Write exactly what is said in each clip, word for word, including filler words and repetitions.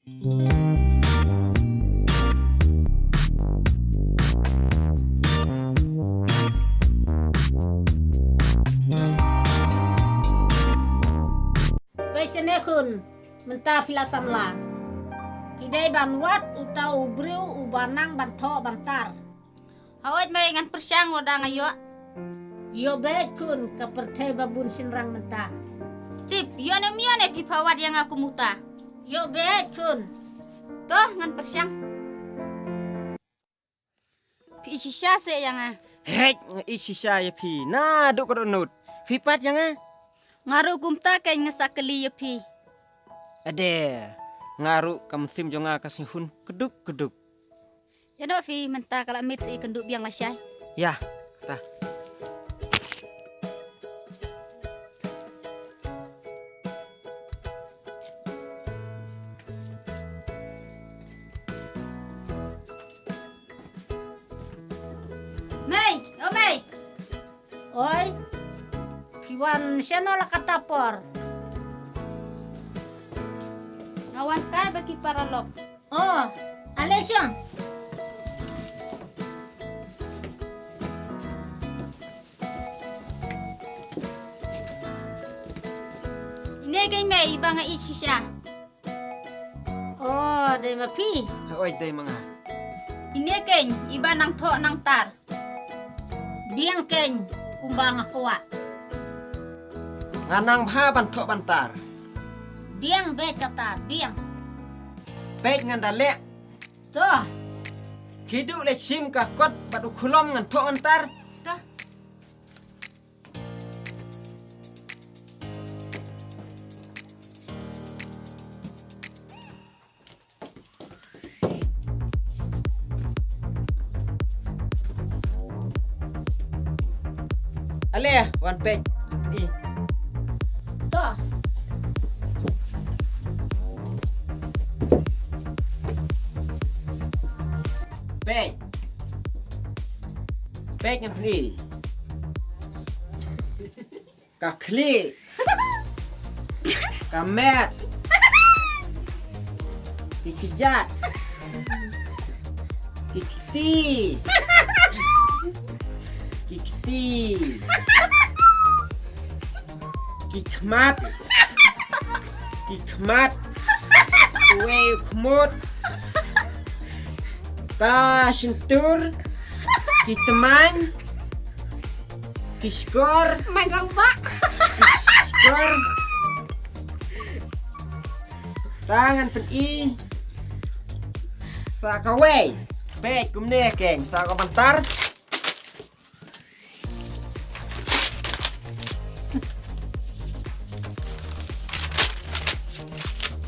Peit shane khun, mynta phi la samla. Phi dei ban wad uta u briew uba nang ban thoh ban tar. Hooid mei, ngan pyrshang lada nga ïoh. Ïoh beit khun, ka pyrthei ba bun shynrang mynta. Tip, ïoh ne ym ïoh ne phi phah wad ïa nga kum uta. Ïoh beit khun. To, ngan pyrshang. Phi ïeit shisha seh ïa nga? Hei, nga ïeit shisha ïa phi naduh ka dohnud. Phi pat ïa nga? Nga ruh kumta keiñ, nga sa kylli ïa phi. Ade, nga ruh ka mynsiem jong nga ka sngew hun kduk kduk. Ïa noh phi, mynta ka la miet sa ïa kynduh biang lashai. Ïa, kata. Mei, o mei. Oi. Phi wan shano la kata por? Nga wan kai bad ki paralok. Oh, ale shong. Ine keiñ mei iba nga ïeit shisha. Oh, dei ma phi? Hooid, dei ma nga. Ine keiñ iba nang thoh nang tar. Biang keiñ kumba nga kwah. Nga nang bha ban thoh ban tar. Biang beit kata, biang. Peit ngan da leh. To. Khie duh leit shim ka kot bad u khulom ngan thoh ngan tar. To. Ale, wan peit. Peit. To. Peit. Peit ngan peit. Ka khlieh. Ka met. Ki kjat. Ki kti. Ki kti. Ki khmat. Ki khmat. Uwei u khmut. Ka shyntur. Ki tmaiñ. Ki shkor. Mai kong bak. Ki shkor. Ta ngan pyni. Sa kawei. Peit kumne keiñ, sa ka ban tar.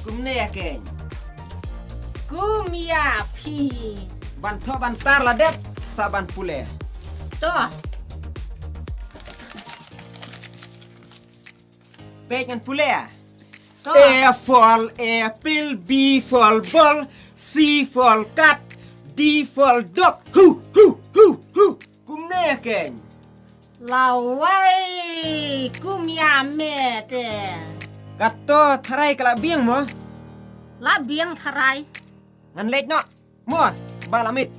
Kumne ïa keiñ. Kum ïa phi. Ban thoh ban tar la dep, sa ban pule. To. Peit ngan pule. To. A for apple, B for ball, C for cat, D for dog. Hu, hu, hu, hu. Kumne keiñ. Lawei, kum ïa me te. Kato tharai ka la biang mo? La biang tharai. Ngan leit noh. Mo, ba la miet.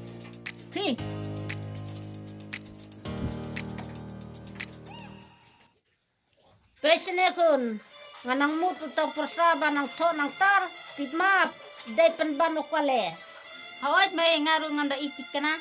Phi. Peit shane khun, nga nang mut uta u pyrsa ba nang thoh nang tar, tip map, dei pynban u kwale. Hooid mei, nga ruh ngan da ïeit thikna.